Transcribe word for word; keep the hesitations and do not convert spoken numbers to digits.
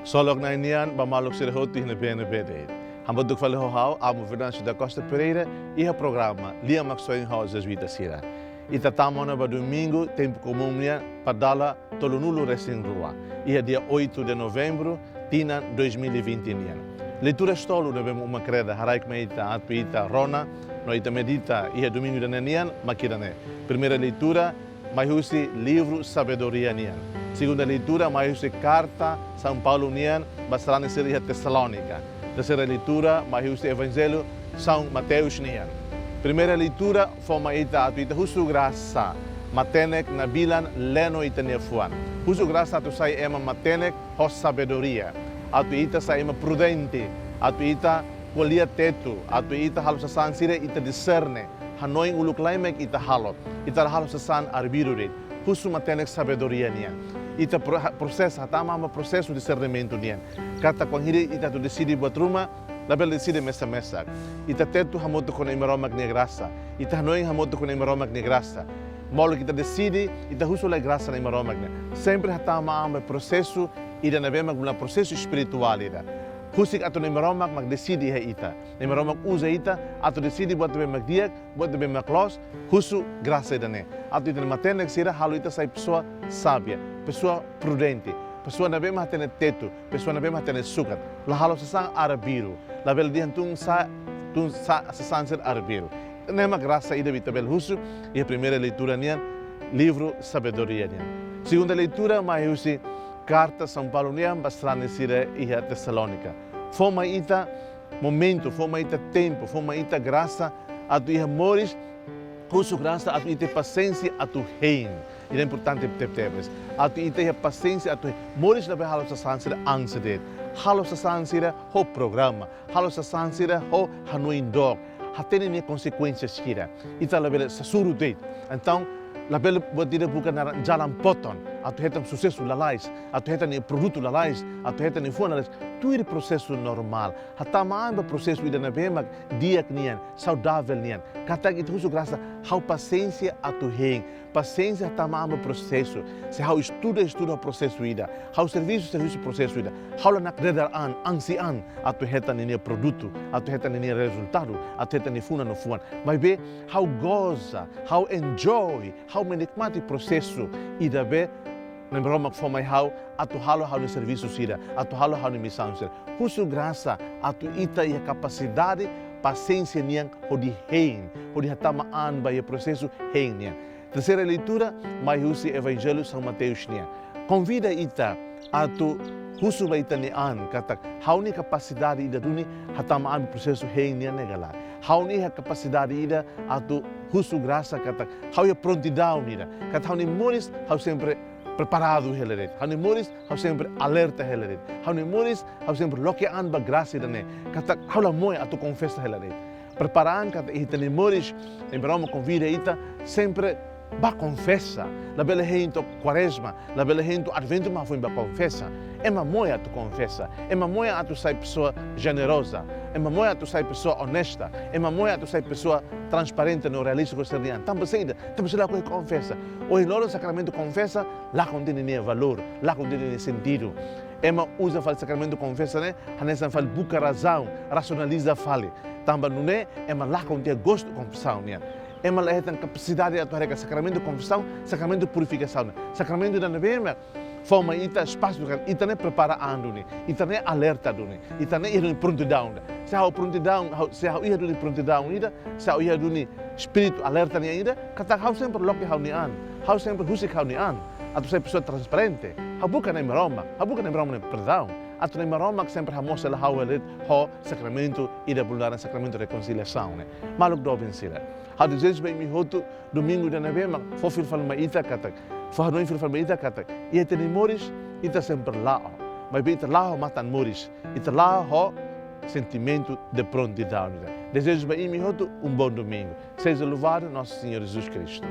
Ksolok Na'i nian ba maluk sira hotu iha ne'ebé-ne'ebé de'it. Hamutuk fali ho ha'u, Amu Venâncio da Costa Pereira, iha programa Lia Maksoin ho Jesuita sira. Ita tama ona ba Domingu, tempu komún nian, ba dala tolunulu-resin-rua. Iha dia oito de novembro, tinan dois mil e vinte nian. Leitura tolu ne'ebé mak uma kreda haraik mai ita atu ita rona, no ita medita iha Domingu ida-ne'e nian, mak ida-ne'e. Primeira leitura, mai husi livru Sabedoria nian. Segunda leitura, mai husi karta São Paulo nian ba sarani sira iha Tesalónika. Terseira leitura, mai husi Evanjellu São Mateus nian. Primeira leitura, fó mai ita atu ita husu grasa matenek nabilan leno ita-nia fuan. Husu grasa atu sai ema matenek ho sabedoria. Atu ita sai ema prudente. Atu ita ko'alia tetu. Atu ita halo sasán sira ita diserne. Hanoin uluk lai mak ita halo. Ita la halo sasán arbiru de'it. Husu matenek sabedoria nian. Ita pro-, ha-, prosesa, hatama ba prosesu disernimentu nian. Katak kuandu ita atu deside buat ruma, labele deside mesak-mesak. Ita tetu hamutuk ho Na'i Maromak nia grasa. Ita hanoin hamutuk ho Na'i Maromak nia grasa. Molok ita deside, ita husu lai grasa Na'i Maromak nian. Sempre hatama ba prosesu ida ne'ebé mak prosesu espirituál ida. Husik atu Na'i Maromak mak deside iha ita. Na'i Maromak uza ita atu deside buat ne'ebé mak di'ak, buat ne'ebé mak loos, husu grasa ida-ne'e. Atu ita-nia matenek sira halo ita sai pesoa sábia, pesoa prudente, pesoa ne'ebé mak hatene tetu, pesoa ne'ebé mak hatene sukat. La halo sasán arbiru, labele dehan tun sa-, tun sa-, sasán sira arbiru. Ne'e mak grasa ida ita bele husu iha primeira leitura nian, livru Sabedoria nian. Segunda leitura, mai husi karta São Paulo nian ba sarani sira iha Tesalónika. Fó mai ita momentu, fó mai ita tempu, fó mai ita grasa atu iha moris, husu grasa atu ita pasiénsia atu hein. Ida importante tebetebes. Atu ita iha pasiénsia atu hein. Moris labele halo sasán sira ansi de'it. Halo sasán sira ho programa. Halo sasán sira ho hanoin dook. Hatene nia konsekuénsia sira. Ita labele sasuru de'it. Entaun, labele buat ida buka naran jalan potong. Atu hetan susesu lalais. Atu hetan nia produtu lalais. Atu hetan nia fuan lalais. Tuir prosesu normál. Hatama ba prosesu ida ne'ebé mak di'ak nian, saudavel nian. Katak ita husu grasa, ha'u pasiénsia atu hein. Pasiénsia hatama ba prosesu. Se ha'u estuda, estuda prosesu ida. Ha'u servisu, servisu prosesu ida. Ha'u la nakdedar an, ansi an, atu hetan ninia produtu, atu hetan ninia rezultadu, atu hetan nia funan no fuan. Maibé, ha'u goza, ha'u enjoy, ha'u menikmati prosesu ida be Na'i Maromak fó mai ha'u, atu halo ha'u-nia servisu sira, atu halo ha'u-nia misaun sira. Husu grasa, atu ita iha kapasidade, pasiénsia nian, hodi hein, hodi hatama an ba iha prosesu hein nian. Terseira leitura, mai husi Evanjellu São Mateus nian. Konvida ita atu husu ba ita-nia an, katak ha'u-nia kapasidade ida duni hatama an prosesu hein nian ne'e ka lae. Ha'u-nia kapasidade ida atu husu grasa katak ha'u iha prontidaun ida. Katak ha'u-nia moris, ha'u sempre preparadu hela de'it. Ha'u-nia moris, ha'u sempre alerta hela de'it. Ha'u-nia moris, ha'u sempre loke an ba grasa ida-ne'e. Katak ha'u la moe atu konfesa hela de'it. Prepara an katak iha ita-nia moris, Na'i Maromak konvida ita sempre ba konfesa. Labele hein to'o Kuarezma, labele hein to'o Adventu mak foin ba konfesa. Ema moe atu konfesa. Ema moe atu sai pesoa jeneroza. Ema moe atu sai pesoa onesta. Ema moe atu sai pesoa transparente no realista ho sira-nia an. Tanba saida? Tanba sira lakohi konfesa. Ohin loron sakramentu konfesa lakon tiha ninia valór, lakon tiha ninia sentidu. Ema uza fali sakramentu konfesa ne'e hanesan fali buka razaun, rasionaliza fali. Tanba nune'e ema lakon tiha gostu konfesaun nian. Ema la hetan kapasidade atu haree katak sakramentu konfesaun, sakramentu purifikasaun. Sakramentu ida ne'ebé mak fó mai ita espasu katak ita ne'e prepara an duni, ita ne'e alerta duni, ita ne'e iha duni prontidaun ida. Se ha'u prontidaun, ha'u, se ha'u iha duni prontidaun ida, se ha'u iha duni espíritu alerta nian ida, katak ha'u sempre loke ha'u-nia an, ha'u sempre husik ha'u-nia an, atu sai pesoa transparente. Ha'u buka Na'i Maromak, ha'u buka Na'i Maromak nia perdaun. Atu Na'i Maromak sempre hamoos hela ha'u hela de'it ho sakramentu ida bolu naran sakramentu rekonsiliasaun ne'e. Maluk doben sira, ha'u dezeja ba imi hotu Domingu ida ne'ebé mak fó fila fali mai ita katak, fó hanoin fila fali mai ita katak, iha ita-nia moris, ita sempre la'o. Maibé ita la'o ho matan moris, ita la'o ho sentimentu de prontidaun ida. Dezeja ba imi hotu um bom domingo. Seja louvado nosso Senhor Jesus Cristo.